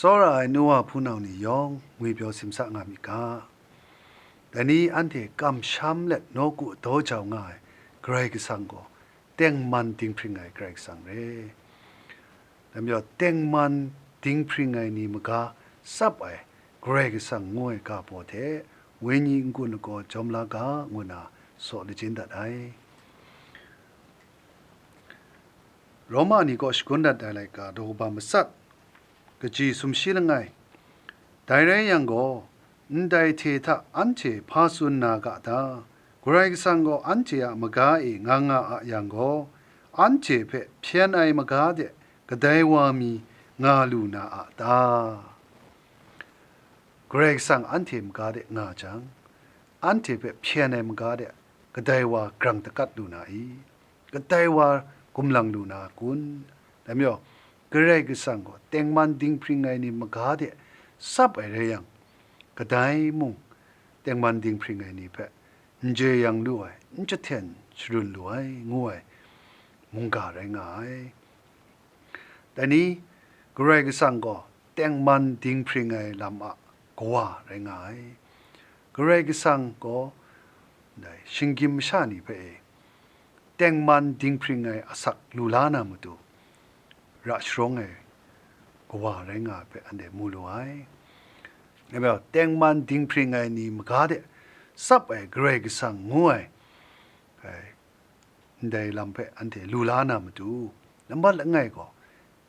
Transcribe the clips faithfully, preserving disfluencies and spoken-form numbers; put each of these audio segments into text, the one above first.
Tsawra ai nu wa hpunau ni yawng ngwipyaw simsa nga myit ga. Dai ni anhte kamsham let nawku daw jau nga ai Karai Kasang gaw tengman dinghpring ai Karai Kasang re. Dai majaw, tengman dinghpring ai ni maga tsap ai Karai Kasang ngu ai ga baw hte, wenyi n-gun lagaw jawm la ga, ngu nna saw lachyum dat ai. Roma ni kaw shagun dat ai laika daw kaba matsat, kaji sumshi langai. Dai rai yang gaw, ndai hte hta anhte hpa tsun na ga ta? Karai Kasang gaw anhte a maga e nga nga a yang gaw, anhte hpe hpyen ai maga de kadai wa mi nga lu na a ta? Karai Kasang anhte maga de nga jang, anhte hpe hpyen ai maga de kadai wa grang dakat lu na i? Kadai wa gumlang lu na kun? Dai majaw, Karai Kasang gaw tengman dinghpring ai ni maga de tsap ai rai yang, kadai mung tengman dinghpring ai ni hpe n jeyang lu ai, n jahten sharun lu ai, ngu ai mungga rai nga ai. Dai ni, Karai Kasang gaw tengman dinghpring ai lam a Kawa rai nga ai. Karai Kasang gaw ndai shinggyim masha ni hpe e, tengman dinghpring ai asak lu la na matu, ra sharawng ai Kawa rai nga ai hpe anhte mu lu ai. Dai majaw, tengman dinghpring ai ni maga de tsap ai Karai Kasang ngu ai, ai, ndai lam hpe anhte lu la na matu, nambat langai gaw,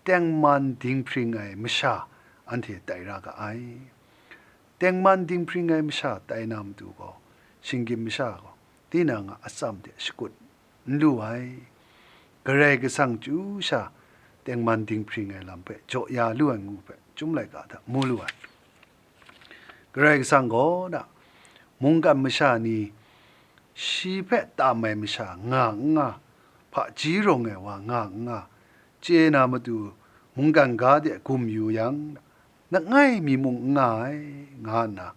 tengman dinghpring ai masha anhte tai ra ga ai. Tengman dinghpring ai masha tai na matu gaw, shinggyim masha gaw, tinang a atsam hte shakut n lu ai. Karai Kasang chyu sha tengman dinghpring ai lam hpe jaw ya lu ai ngu hpe, Chyum laika hta mu lu ai. Karai Kasang gaw na, mungkan masha ni, shi hpe tam ai masha nga n nga, hpaji rawng ai wa nga n nga, chye na matu mungkan ga de gum yu yang, langai mi mung n nga ai, nga nna,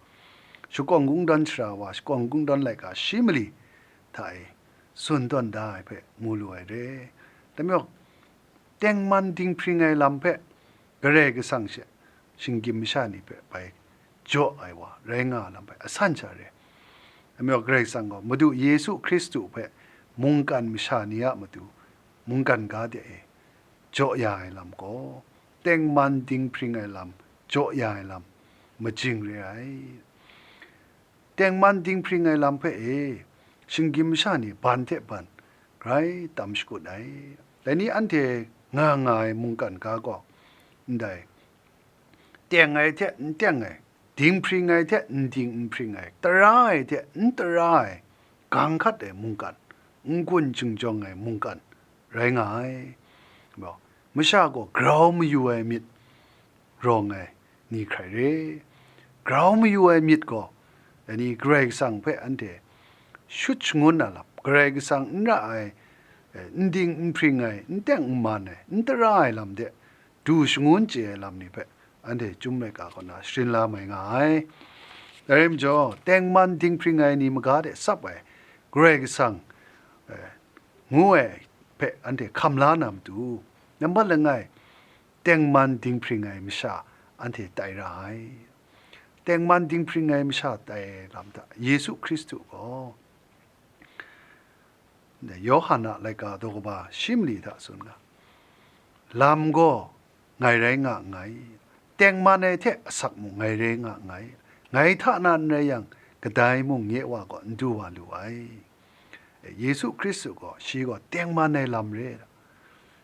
shakawng kungdawn shara wa, shakawng kungdawn laika shi mali hta e tsun tawn da ai hpe mu lu ai re. Dai majaw, tengman dinghpring ai lam hpe Karai Kasang she shinggyim masha ni hpe bai jaw ai wa rai nga lam hpe asan sha re. Dai majaw, Karai Kasang gaw Madu Yesu Hkristu hpe mungkan masha ni a matu mungkan ga de e jaw ya ai lam gaw, tengman dinghpring ai lam jaw ya ai lam majing re ai. Tengman dinghpring ai lam hpe e, shinggyim masha ni ban hte ban grai tam shakut ai. Dai ni anhte nga nga ai mungkan ga gaw, ndai teng ai hte n teng ai, dinghpring ai hte n ding n hpring ai, tara ai hte n tara ai, gang hkat ai mungkan, n-gun jingjawng ai mungkan rai nga ai. Masha gaw grau mayu ai myit rawng ai ni hkrai re. Grau mayu ai myit gaw, dai ni Karai Kasang hpe anhte shut shangun na lam, Karai Kasang n ra ai, eh, n ding n hpring ai, n teng n man ai, n tara ai lam de du shangun chye ai lam ni hpe anhte Chyum laika kaw na sharin la mai nga ai. Dai rai majaw, tengman dinghpring ai ni maga de tsap ai Karai Kasang, eh, ngu ai hpe anhte hkam la na matu, nambat langai, tengman dinghpring ai masha anhte tai ra ai. Tengman dinghpring ai masha tai ai lam hta, Yesu Hkristu gaw, Yawhan a laika daw kaba shi mali hta tsun nga, lam gaw ngai rai nga nngai, tengman ai hte asak mung ngai rai nga nngai, ngai hta na n rai yang, kadai mung nye Wa gaw n du wa lu ai. Yesu Hkristu gaw, shi gaw tengman ai lam re,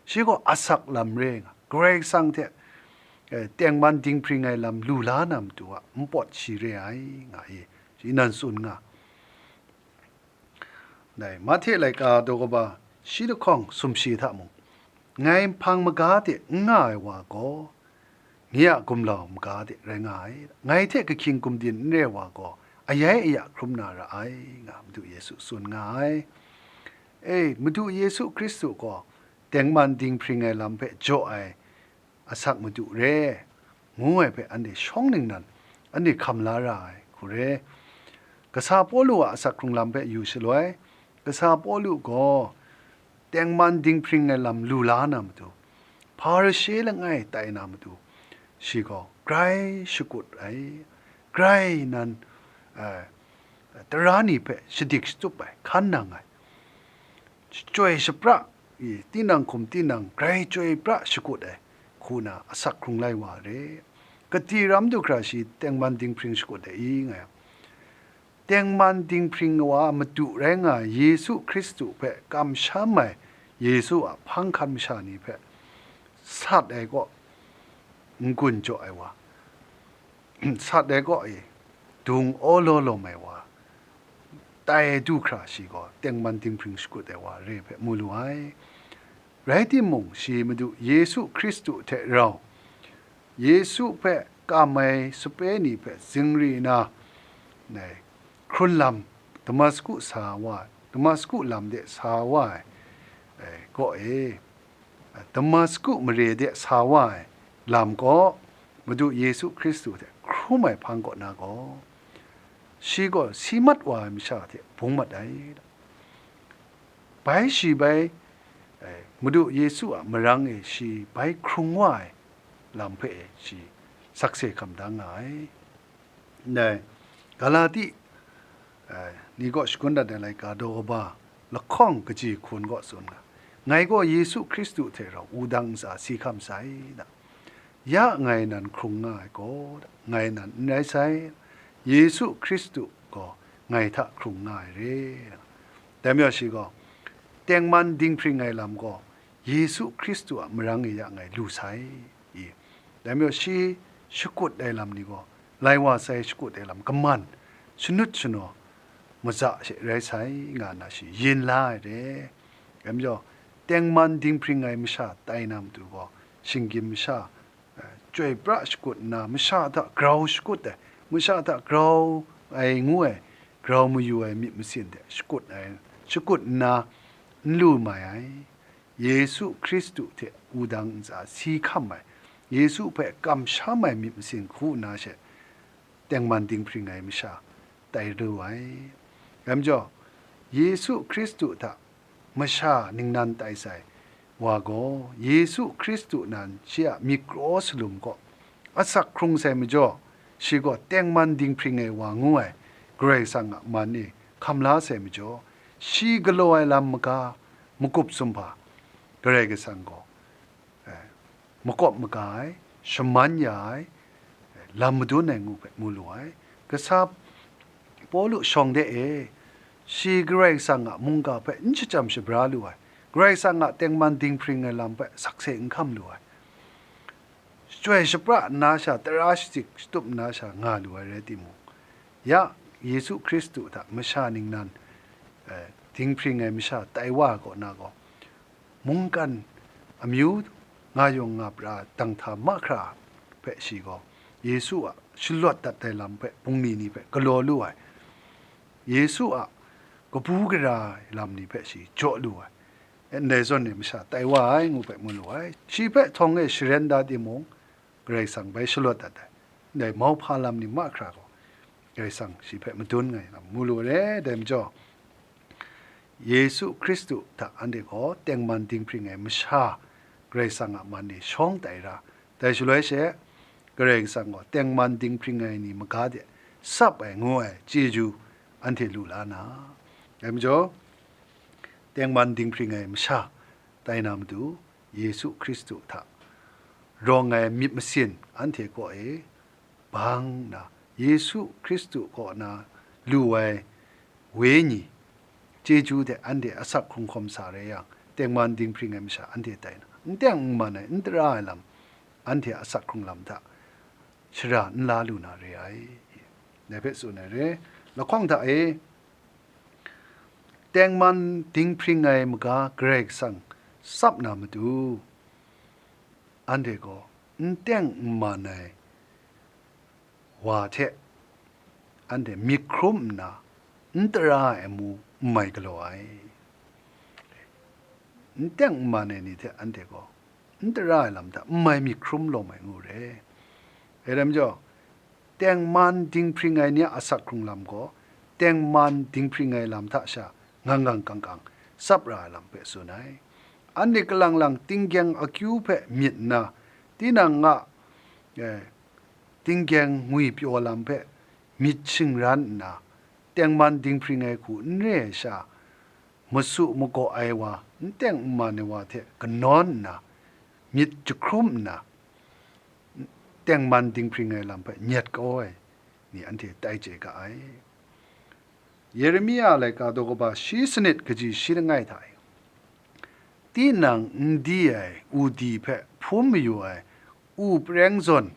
shi gaw asak lam re nga, Karai Kasang hte, eh, tengman dinghpring ai lam lu la na matu a npawt shi re ai, nga i, shi nan tsun nga. Dai, Mahte laika daw kaba shi lahkawng sumshi hta mung, ngai nhpang maga de n nga ai wa gaw, nye a gumlau maga de rai nga ai, ngai hte kahkying gumdin n re ai wa gaw, ayai aya hkrum na ra ai, nga Madu Yesu tsun nga ai. E, Madu Yesu Hkristu gaw tengman dinghpring ai lam hpe jaw ai asak madu re, ngu ai hpe anhte shawng ningnan anhte hkam la ra ai hku re. Kasa Pawlu a asak hkrung lam hpe yu shaloi, kasa Pawlu gaw tengman dinghpring ai lam lu la na matu, Hparishe langai tai na matu, shi gaw grai shakut ai, grai nan, eh, tara ni hpe shadik shatup ai, hkan nang ai, chyoi shapra, i, tinang hkum tinang grai chyoi pra shakut ai, hku na asak hkrung lai wa re. Kati ram du hkra shi tengman dinghpring shakut ai i, nga yang, tengman dinghpring wa madu rai nga ai Yesu Hkristu hpe kamsham ai Yesu a hpang hkan masha ni hpe sat ai kaw, n-gun jaw ai wa, sat ai kaw e dung awlaw lawm ai wa, tai du hkra shi gaw tengman dinghpring shakut ai wa re hpe mu lu ai. Rai timung, shi Madu Yesu Hkristu hte rau, Yesu hpe kam ai sape ni hpe zingri na, nai, hkrun lam, Damasku sa wa, Damasku lam de sa wa ai, eh, kaw e, Damasku mare de sa wa ai lam kaw, Madu Yesu Hkristu hte hkrum ai hpang kaw na gaw, shi gaw si mat wa ai masha hte bung mat ai. Bai shi bai, eh, Madu Yesu a marang e shi bai hkrung wa ai lam hpe e shi sakse hkam da nga ai. Ndai, Galati, eh, ni kaw shagun dat ai laika daw kaba lahkawng kaji hkun kaw tsun nga, ngai gaw Yesu Hkristu hte rau wudang ntsa si hkam sai da. Ya ngai nan hkrung nga ai gaw, ngai nan n rai sai, Yesu Hkristu gaw ngai hta hkrung nga ai re. Dai majaw shi gaw, tengman dinghpring ai lam gaw Yesu Hkristu a marang e ya ngai lu sai, i. Dai majaw shi shakut ai lam ni gaw, lai wa sai shakut ai lam kaman, shanut shanaw, maza she rai sai, nga nna shi yin la ai re. Dai majaw, tengman dinghpring ai masha tai na matu gaw, shinggyim masha, eh, chyoi pra shakut nna, masha hta grau shakut ai, masha hta grau ai ngu ai, grau mayu ai myit masin hte shakut ai, shakut nna n lu mai ai. Yesu Hkristu hte wudang ntsa si hkam ai, Yesu hpe kamsham ai myit masin hku nna she, tengman dinghpring ai masha tai lu ai. Dai majaw, Yesu Hkristu hta masha ningnan tai sai wa gaw, Yesu Hkristu nan shi a myit kraw salum kaw asak hkrung sai majaw, shi gaw tengman dinghpring ai wa ngu ai Karai Kasang a man e hkam la sai majaw, shi galaw ai lam maga, makup sumhpa, Karai Kasang gaw, eh, makawp maga ai, shaman ya ai, eh, lam madun ai ngu hpe mu lu ai. Kasa Pawlu shawng de e, shi Karai Kasang a mungga hpe n shachyam shabra lu ai, Karai Kasang a tengman dinghpring ai lam hpe sakse n hkam lu ai, chyoi shapra nna sha, tara shadik shatup nna sha nga lu ai rai timung, ya Yesu Hkristu hta masha ningnan, eh, dinghpring ai masha tai wa ai kaw na gaw, mungkan amyu nga yawng nga pra dang hta mahkra hpe shi gaw, Yesu a shalawt dat ai lam hpe bungli ni hpe galaw lu ai, Yesu a kabu gara ai lam ni hpe shi jaw lu ai, ndai zawn e masha tai wa ai ngu hpe mu lu ai. Shi hpe htawng e sharen da timung, Karai Kasang bai shalawt dat ai, ndai mauhpa lam ni mahkra gaw, Karai Kasang shi hpe madun nga ai lam mu lu ai re. Dai majaw, Yesu Hkristu hta anhte gaw tengman dinghpring ai masha, Karai Kasang a man e shawng tai ra, dai shaloi she, Karai Kasang gaw tengman dinghpring ai ni maga de tsap ai ngu ai chyeju anhte lu la na, dai majaw, tengman dinghpring ai masha tai na matu, Yesu Hkristu hta rawng ai myit masin anhte kaw e bang nna, Yesu Hkristu kaw na lu ai wenyi chyeju hte anhte asak hkrung hkawm sa re yang, tengman dinghpring ai masha anhte tai na, n teng n man ai, n tara ai lam, anhte asak hkrung lam hta shara n la lu na re ai. Dai hpe tsun ai re. Lahkawng hta e, tengman dinghpring ai maga Karai Kasang tsap na matu, anhte gaw n teng n man ai wa hte anhte myit hkrum nna, n tara ai amu n mai galaw ai. N teng n man ai ni hte anhte gaw n tara ai lam hta n mai myit hkrum lawm ai ngu re. Dai rai majaw, tengman dinghpring ai ni a asak hkrung lam gaw, tengman dinghpring ai lam hta sha ngang ngang kang kang tsap ra ai lam hpe tsun ai. Anhte kalang lang tinggyeng akyu hpe myit nna, tinang a, eh, tinggyeng ngwipyaw lam hpe myit shingran nna, tengman dinghpring ai hku n re ai sha, masu magaw ai wa, n teng n man ai wa hte kanawn nna, myit jahkrum nna, tengman dinghpring ai lam hpe nyet kau ai ni anhte tai chye ga ai. Yeremia laika daw kaba shi sanit kaji shi langai hta e, tinang n di ai udi hpe hpum mayu ai u preng zawn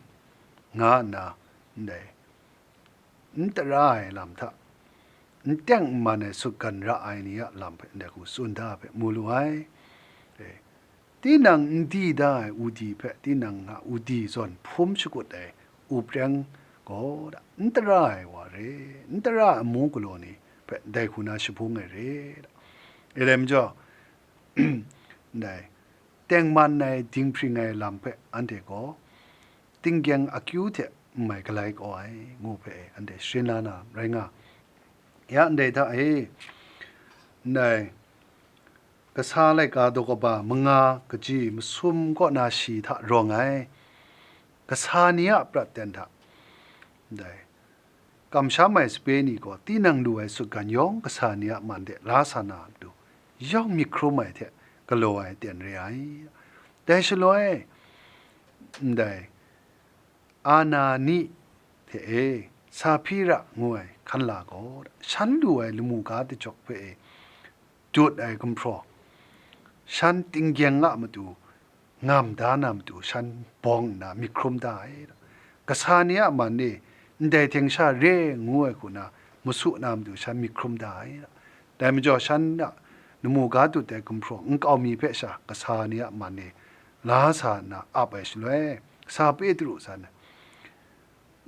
nga nna, ndai n tara ai lam hta, n teng n man ai sutgan ra ai ni a lam hpe ndai hku tsun da hpe mu lu ai. E, tinang n di da ai udi hpe tinang a udi zawn hpum shakut ai u preng gaw, n tara ai wa re, n tara ai amu galaw ni hpe dai hku na shaphung ai re. E rai majaw, ndai tengman ai dinghpring ai lam hpe anhte gaw tinggyeng akyu hte n mai galai kau ai, ngu hpe anhte sharin la na rai nga. Ya ndai hta e, ndai kasa laika daw kaba manga kaji masum kaw na shi hta rawng ai kasa ni a prat ten hta, ndai kamsham ai sape ni gaw tinang lu ai sutgan yawng kasa ni a man de la sa na matu, yawng myit hkrum ai hte galaw ai ten re ai. Dai shaloi, ndai Anani hte e, Sahpira ngu ai hkanla gaw, shan lu ai lamu ga dachyawk hpe e, dut ai gumhpraw, shan tinggyeng a matu ngam da na matu shan bawng nna myit hkrum da ai. Kasa ni a man e, ndai hteng sha re ngu ai hku na masu na matu shan myit hkrum da ai. Dai majaw shan a lamu ga dut ai gumhpraw nkau mi hpe sha kasa ni a man e la sa nna ap ai shaloi, kasa Petru san,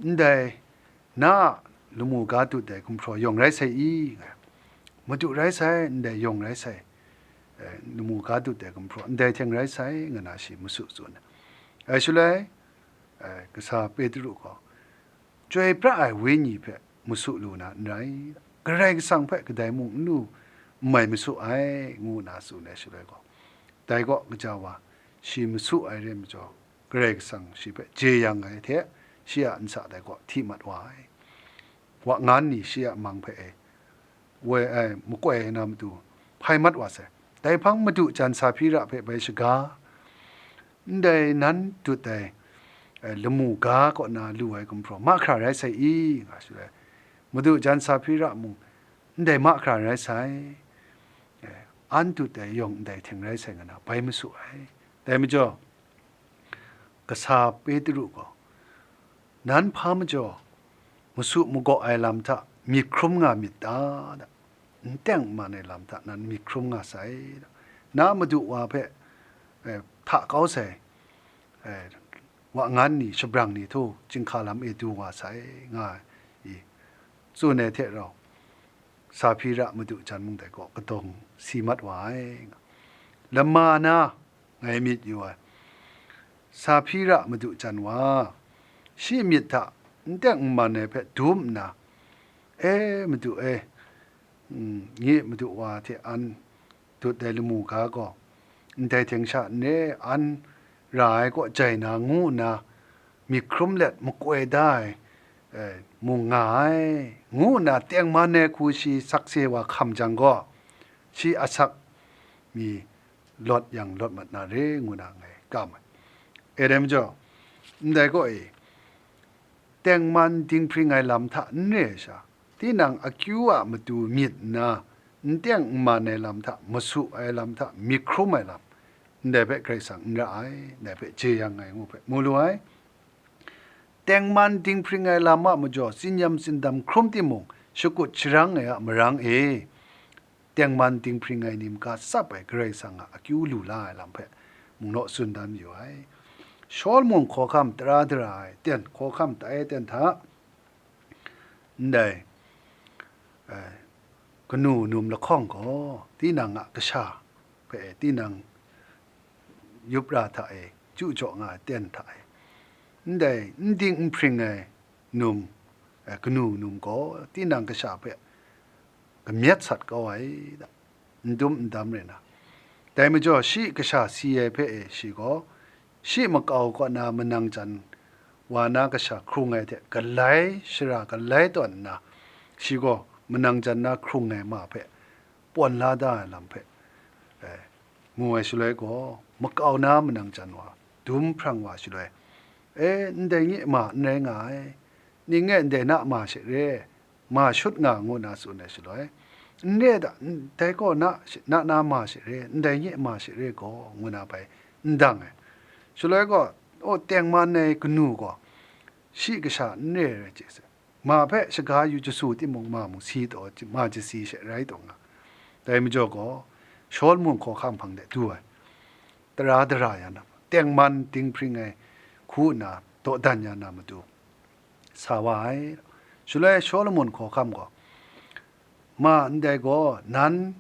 ndai na a lamu ga dut ai gumhpraw yawng rai sai i? Nga, Madu rai sai, ndai yawng rai sai, eh, lamu ga dut ai gumhpraw ndai hteng rai sai, nga na shi masu tsun ai. Ai shaloi, eh, kasa Petru gaw, Chyoi pra ai Wenyi hpe masu lu na n rai, Karai Kasang hpe kadai mung n lu n mai masu ai, ngu nna tsun ai shaloi gaw, dai kaw kaja wa, shi masu ai re majaw, Karai Kasang shi hpe jeyang ai hte, shi a ntsa dai kaw hti mat wa ai. Wa ngan ni shi a mang hpe e, woi ai makoi ai na matu hpai mat wa sai. Dai hpang madu jan Sahpira hpe bai shaga, ndai nan dut ai, eh, lamu ga kaw na lu ai gumhpraw mahkra rai sai i? Nga shaloi, madu jan Sahpira mung, ndai mahkra rai sai, eh, an dut ai yawng ndai hteng rai sai nga na bai masu ai. Dai majaw, kasa Petru gaw, nan hpa majaw masu magaw ai lam hta myit hkrum nga myit ta? N teng n man ai lam hta nan myit hkrum nga sai. Na madu wa hpe, eh, hta kau sai, eh, wa ngan ni, shabrang ni htu, chyinghka lam e du wa sai, nga i, tsun ai hte rau, Sahpira madu jan mung dai kaw kadawng si mat wa ai. Lama na, ngai myit yu ai. Sahpira madu jan wa, shi myit hta n teng n man ai hpe dum nna, E, madu e, mm, nye madu wa hte an dut ai lamu ga gaw, ndai hteng sha n re, an ra ai kaw jai na, ngu nna myit hkrum let makoi da ai, eh, mung nga ai, ngu nna tengman ai hku shi sakse wa hkam jang gaw, shi asak mi lawt yang lawt mat na re, ngu na ngai kam ai. E rai majaw, ndai kaw e, tengman dinghpring ai lam hta n re ai sha, tinang akyu a matu myit nna, n teng n man ai lam hta, masu ai lam hta, myit hkrum ai lam, ndai hpe Karai Kasang n ra ai, ndai hpe jeyang ai ngu hpe mu lu ai. Tengman dinghpring ai lam a majaw, tsinyam tsindam hkrum timung, shakut sharang ai a marang e, tengman dinghpring ai ni maga tsap ai Karai Kasang a akyu lu la ai lam hpe mung naw tsun dan yu ai. Shawl mung hkawhkam tara dara ai ten, hkawhkam tai ai ten hta, ndai, eh, kanu num lahkawng gaw, tinang a kasha hpe, tinang yup ra hta e, chyu jaw nga ai ten hta e, ndai n ding n hpring ai num, eh, kanu num gaw, tinang kasha hpe kamyet sat kau ai, n dum n dam rai na. Dai majaw, shi kasha si ai hpe e, shi gaw, shi makau kaw na manang jan wa na kasha hkrung ai hte galai shara galai tawn nna, shi gaw manang jan na hkrung ai ma hpe pawn la da ai lam hpe, eh, mu ai shaloi gaw, makau na manang jan wa, dum hprang wa shaloi, e, ndai nye ma n rai nga ai, ning e ndai na ma she re, ma shut nga, ngu nna tsun ai shaloi, n re da, ndai gaw na, na na ma she re, ndai nye ma she re gaw, ngu nna bai n dang ai. Shaloi gaw, o, tengman ai kanu gaw, shi kasha n re ai rai chye sai. Ma hpe shaga yu jasu timung, ma mung si taw, ma jasi she rai taw nga. Dai majaw gaw, Shawlumon hkawhkam hpang de du ai, tara dara ya na, tengman dinghpring ai hku nna dawdan ya na matu, sa wa ai. Shaloi Shawlumon hkawhkam gaw, ma ndai gaw nan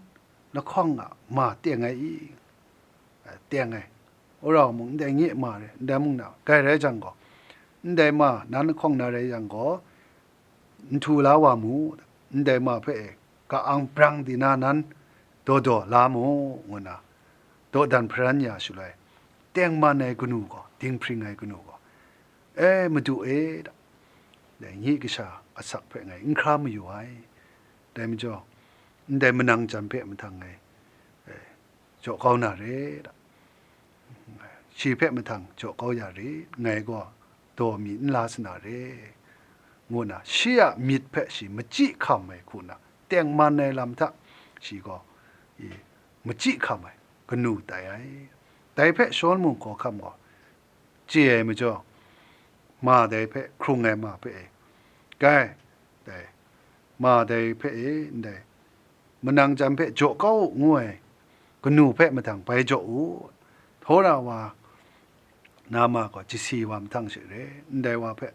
lahkawng a ma teng ai i? Teng ai. Wora mung ndai nye ma re, ndai mung na, kai rai jang gaw, ndai ma nan lahkawng na rai yang gaw, nhtu la wa mu, ndai ma hpe e ka-ang brang di na nan daw daw la mu, ngu nna dawdan hparan ya shaloi, tengman ai kanu gaw, dinghpring ai kanu gaw, e, Madu e, dai nye kasha asak hpe ngai n hkra mayu ai. Dai majaw, ndai manang jan hpe mahtang ngai, e, jaw kau na re, shi hpe mahtang jaw kau ya rit, ngai gaw daw mi n la sa na re, ngu nna shi a myit hpe shi machyi hkam ai hku nna, tengman ai lam hta shi gaw, i, machyi hkam ai kanu tai ai. Dai hpe Shawlumon hkawhkam gaw chye ai majaw, ma dai hpe hkrung ai ma hpe e, kai, dai, ma dai hpe e, ndai, manang jan hpe jaw kau u, ngu ai kanu hpe mahtang bai jaw u, Hora wa na ma gaw jasi wa mahtang she re, ndai wa hpe,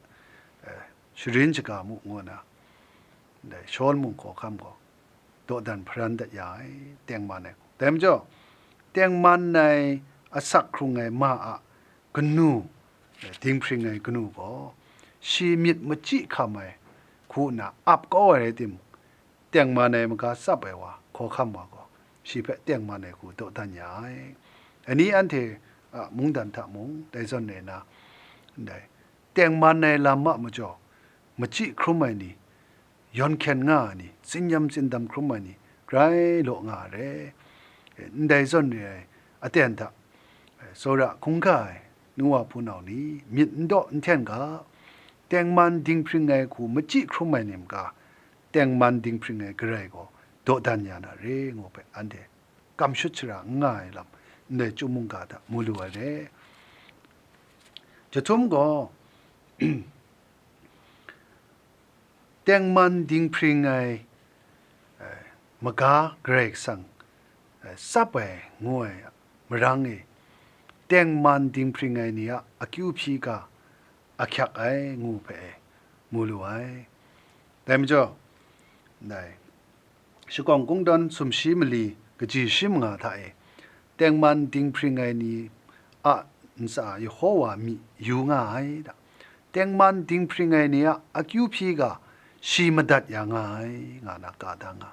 eh, sharin shaga mu, ngu nna, ndai Shawlumon hkawhkam gaw dawdan hparan dat ya ai, tengman ai. Dai majaw, tengman ai asak hkrung ai ma a kanu, eh, dinghpring ai kanu gaw, shi myit machyi hkam ai hku nna ap kau ai rai timung, tengman ai maga tsap ai wa, hkawhkam wa gaw, shi hpe tengman ai hku dawdan ya ai. Ani anhte a mungdan hta mung, dai zawn rai nna, ndai tengman ai lam a majaw, machyi hkrum ai ni, yawn hkyen nga ai ni, tsin-yam tsindam hkrum ai ni, grai law nga ai re. Ndai zawn re ai aten hta, tsawra hkungga ai nu wa hpunau ni, myit n daw n hten ga, tengman dinghpring ai hku machyi hkrum ai ni maga, tengman dinghpring ai Karai gaw dawdan ya na re, ngu hpe anhte kam shut shara n nga ai lam, ndai chyum mungga hta mu lu ai re. Chyahtum gaw, tengman dinghpring ai, eh, maga Karai Kasang, eh, tsap ai ngu ai marang e, tengman dinghpring ai ni a akyu hpyi ga ahkyak ai ngu hpe e mu lu ai. Dai majaw, ndai, Shakawn Kungdawn sumshi mali kaji shi manga hta e, tengman dinghpring ai ni a ntsa Yehowa myi yu nga ai da. Tengman dinghpring ai ni a akyu hpyi ga shi madat ya nga ai, nga na ka da nga.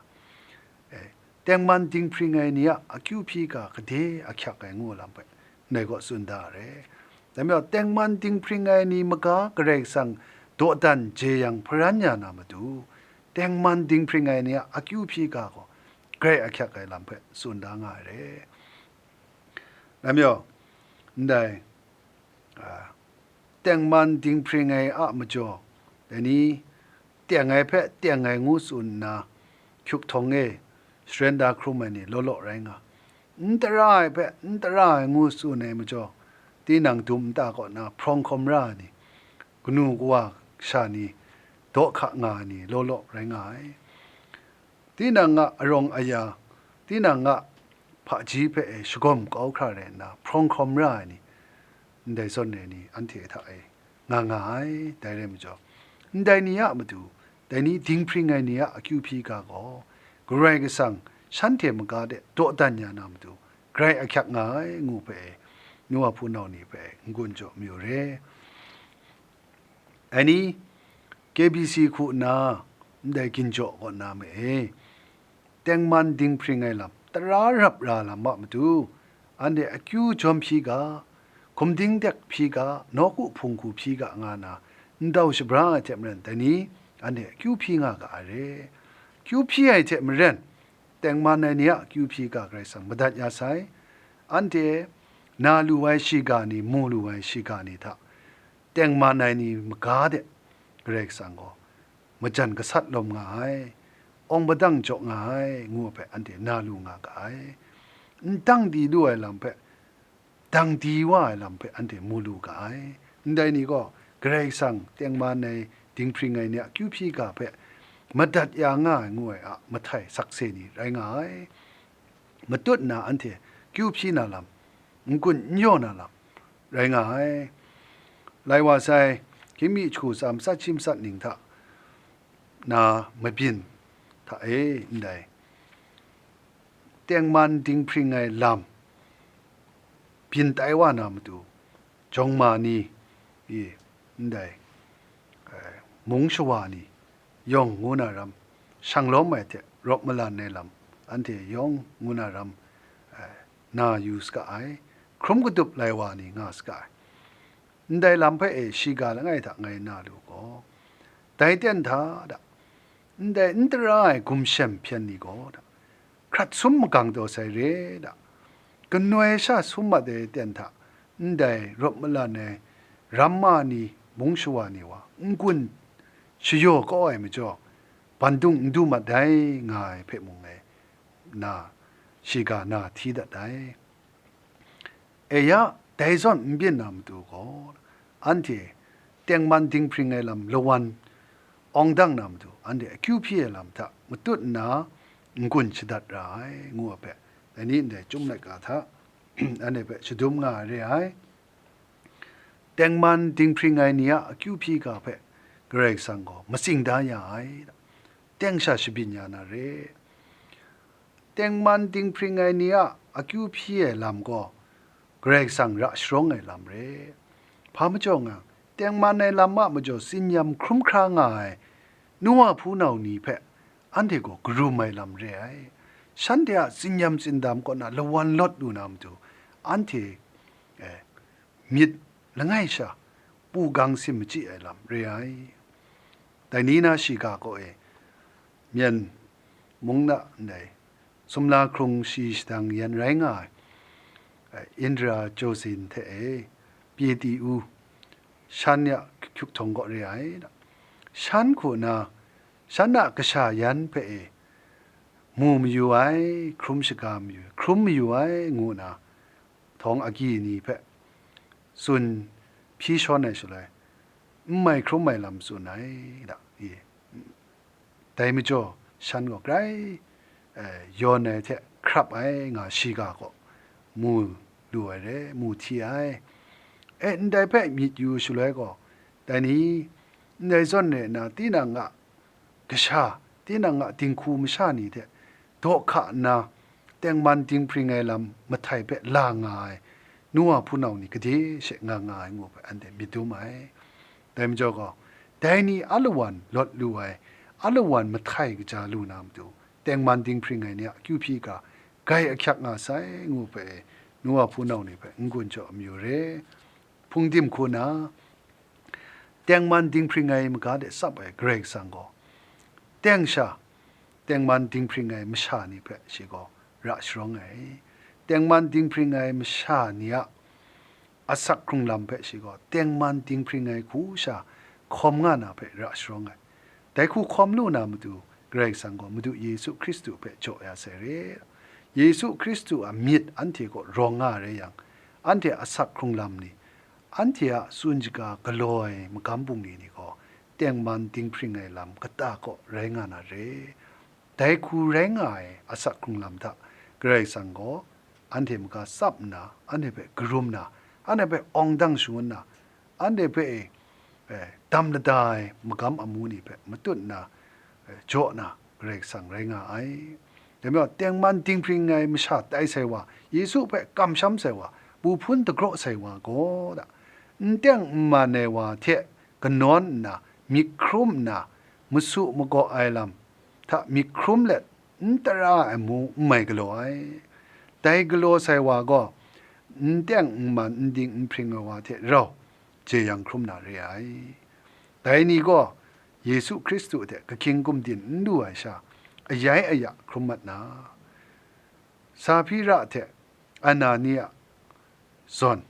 E, tengman dinghpring ai ni a akyu hpyi ga gade ahkyak ai ngu lam hpe, ndai gaw tsun da re. Dai majaw, tengman dinghpring ai ni maga Karai Kasang dawdan jeyang hparan ya na matu, tengman dinghpring ai ni a akyu hpyi ga gaw grai ahkyak ai lam hpe tsun da nga ai re. Dai majaw, ndai, a, tengman dinghpring ai a majaw, dai ni, teng ai hpe teng ai ngu tsun nna, hkyuk htawng e sharen da hkrum ai ni law law rai nga, n tara ai hpe n tara ai ngu tsun ai majaw, tinang dum nta kaw na hprawng hkawm ra ai ni, kanu kawa kasha ni, daw hka nga ai ni law law rai nga ai. Tinang a arawng aya, tinang a hpaji hpe e shagawm kau hkra rai nna, hprawng hkawm ra ai ni, ndai zawn re ni anhte hta e nga nga ai. Dai rai majaw, ndai ni a matu, dai ni dinghpring ai ni a akyu hpyi ga gaw, Karai Kasang shanhte maga de dawdan ya na matu, grai ahkyak nga ai, ngu hpe e, nu wa hpunau ni hpe e n-gun jaw mayu re. Ai ni, K B C hku nna ndai ginjaw kaw na ma e, tengman dinghpring ai lam, tara rap ra lam a matu, anhte akyu jawm hpyi ga, Hkum dingdek hpyi ga, nawku hpung hku hpyi ga nga na, ndau shabra ai hte maren, dai ni anhte akyu hpyi nga ga ai re. Akyu hpyi ai hte maren, tengman ai ni a akyu hpyi ga Karai Kasang madat ya sai. Anhte na lu ai shiga ni, mu lu ai shiga ni hta tengman ai ni maga de Karai Kasang gaw majan gasat lawm nga ai, awng padang jaw nga ai, ngu ai hpe anhte na lu nga ga ai. N dang di lu ai lam hpe, dang di wa ai lam hpe anhte mu lu ga ai. Ndai ni gaw Karai Kasang tengman ai dinghpring ai ni a akyu hpyi ga hpe madat ya nga ai ngu ai a mahtai sakse ni rai nga ai. Matut nna anhte kyu hpyi na lam, n-gun n yaw na lam rai nga ai. Lai wa sai, hkying mi jahku tsa matsat shi matsat ning hta na mabyin hta e ndai tengman dinghpring ai lam byin tai wa na matu, jawng ma ni, i, ndai, eh, mung shawa ni yawng ngu na ram, shang lawm ai hte rawp malan ai lam, anhte yawng ngu na ram, eh, na yu saga ai, hkrum katup lai wa ni nga saga ai. Ndai lam hpe e shiga langai hta ngai na lu gaw, dai ten hta da, ndai n tara ai gumshem hpyen ni gaw da, hkrat sum magang taw sai re da, kanoi sha sum mat ai ten hta, ndai rawp malan ai ramma ni, mung shawa ni wa n-gun shayaw kau ai majaw, bandung n du mat dai nga ai hpe mung e, na, shiga na hti dat ai. E ya, dai zawn n byin na matu gaw, anhte tengman dinghpring ai lam lawan awng dang na matu, anhte akyu hpyi ai lam hta matut nna n-gun shadat ra ai, ngu ai hpe, dai ni ndai Chyum laika hta anhte hpe shadum nga ai re ai. Tengman dinghpring ai ni a akyu hpyi ga hpe Karai Kasang gaw matsing da ya ai, teng sha shabyin ya na re. Tengman dinghpring ai ni a akyu hpyi ai lam gaw Karai Kasang ra sharawng ai lam re. Hpa majaw nga, tengman ai lam a majaw tsinyam hkrum hkra nga ai nu wa hpunau ni hpe anhte gaw karum ai lam re ai. Shanhte a tsinyam tsindam kaw na lawan lawt lu na matu, anhte, eh, myit langai sha pu gang sim machyi ai lam re ai. Dai ni na shiga kaw e, Myen mung na ndai sumla hkrung shi shadang yan rai nga ai, eh, Indra Jozin hte e, pye di u, shan ya hkyuk htawng kaw re ai. Shan hku na, shan a kasha yan hpe e, mu mayu ai, hkrum shaga mayu, hkrum mayu ai, ngu na, htawng agyi ni hpe tsun hpyi shawn ai shaloi, n mai hkrum ai lam tsun ai da, i, dai majaw, shan gaw grai, eh, yawn ai hte hkrap ai nga shiga gaw mu lu ai re, mu hti ai. E, ndai hpe myit yu shaloi gaw, dai ni, ndai zawn re nna, tinang a kasha, tinang a dinghku masha ni hte daw hka nna, tengman dinghpring ai lam mahtai hpe la nga ai nu wa hpunau ni gade she nga nga ai ngu hpe anhte myit dum ai. Dai majaw gaw, dai ni alawan lawt lu ai, alawan mahtai kaja lu na matu, tengman dinghpring ai ni a akyu hpyi ga, grai ahkyak nga sai ngu hpe, nu wa hpunau ni hpe n-gun jaw amyu re. Hpungdim hku na, tengman dinghpring ai maga de tsap ai Karai Kasang gaw, teng sha, tengman dinghpring ai masha ni hpe shi gaw ra sharawng ai. Tengman dinghpring ai masha ni a asak hkrung lam hpe shi gaw, tengman dinghpring ai hku sha hkawm nga na hpe ra sharawng ai. Dai hku hkawm lu na matu, Karai Kasang gaw Madu Yesu Hkristu hpe jaw ya sai re. Yesu Hkristu a myit anhte kaw rawng nga rai yang, anhte a asak hkrung lam ni, anhte a tsun shaga galaw ai magam bungli ni gaw, tengman dinghpring ai lam kata kaw rai nga na re. Dai hku rai nga ai asak hkrung lam hta, Karai Kasang gaw anhte maga tsap nna, anhte hpe karum na, anhte hpe awng dang shangun na, anhte hpe, eh, dam lada ai magam amu ni hpe matut nna, eh, jaw na Karai Kasang rai nga ai. Dai majaw, tengman dinghpring ai masha tai sai wa, Yesu hpe kamsham sai wa, bu hpun dagraw sai wa gaw, da, n teng n man ai wa hte kanawn nna, myit hkrum nna, masu magaw ai lam hta myit hkrum let, n tara ai amu n mai galaw ai. Dai galaw sai wa gaw, n teng n man, n ding n hpring ai wa hte rau jeyang hkrum na re ai. Dai ni gaw Yesu Hkristu hte kahkying gumdin n lu ai sha, ayai aya hkrum mat na, Sahpira hte Anania zawn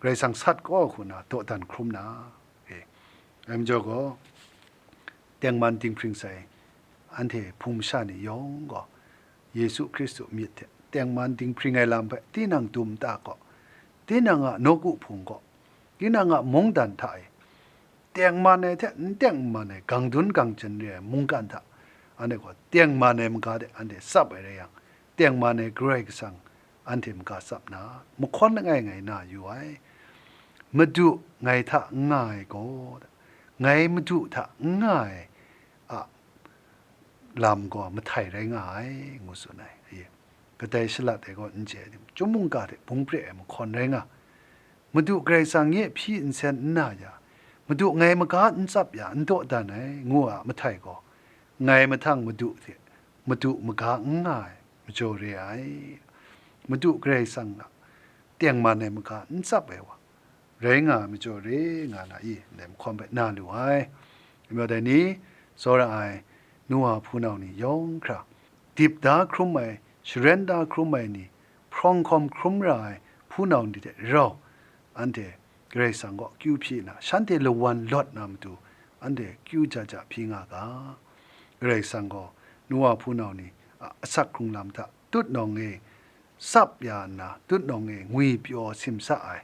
Karai Kasang sat kau hku na dawdan hkrum na, e, dai majaw gaw, tengman dinghpring sai anhte hpung masha ni yawng gaw, Yesu Hkristu myit hte tengman dinghpring ai lam hpe tinang dum nta gaw, tinang a nawku hpung gaw, tinang a mungdan hta e, tengman ai hte n teng n man ai, gang dun gang jen re ai mungkan hta, anhte gaw tengman ai maga de anhte tsap ai rai yang, tengman ai Karai Kasang anhte maga tsap na, mahkawn langai ngai na yu ai. Madu ngai hta n nga ai gaw, ngai Madu hta n nga ai a lam gaw mahtai rai nga ai, ngu tsun ai. Kadai shalat ai gaw n chye ai, chyum mungga hte bung pre ai mahkawn rai nga, Madu Karai Kasang nye hpyi nsen n na ya, Madu ngai maga n tsap ya, n dawdan ai, ngu a mahtai gaw, ngai mahtang Madu hte Madu maga n nga ai majaw re ai. Madu Karai Kasang a tengman ai maga n tsap ai wa, rai nga ai majaw re nga na i, ndai mahkawn hpe na lu ai. Dai majaw dai ni, tsawra ai, nu wa hpunau ni yawng hkra, dip da hkrum ai, sharen da hkrum ai ni, hprawng hkawm hkrum ra ai hpunau ni hte rau, anhte Karai Kasang kaw akyu hpyi nna, shanhte lawan lawt na matu, anhte akyu ja ja hpyi nga ga. Karai Kasang gaw nu wa hpunau ni a asak hkrung lam hta tutnawng e tsap ya nna, tutnawng e ngwi pyaw simsa ai,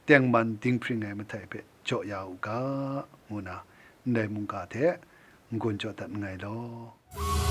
tengman dinghpring ai mahtai hpe jaw ya u ga, ngu na, ndai mungga hte n-gun jaw dat nngai law.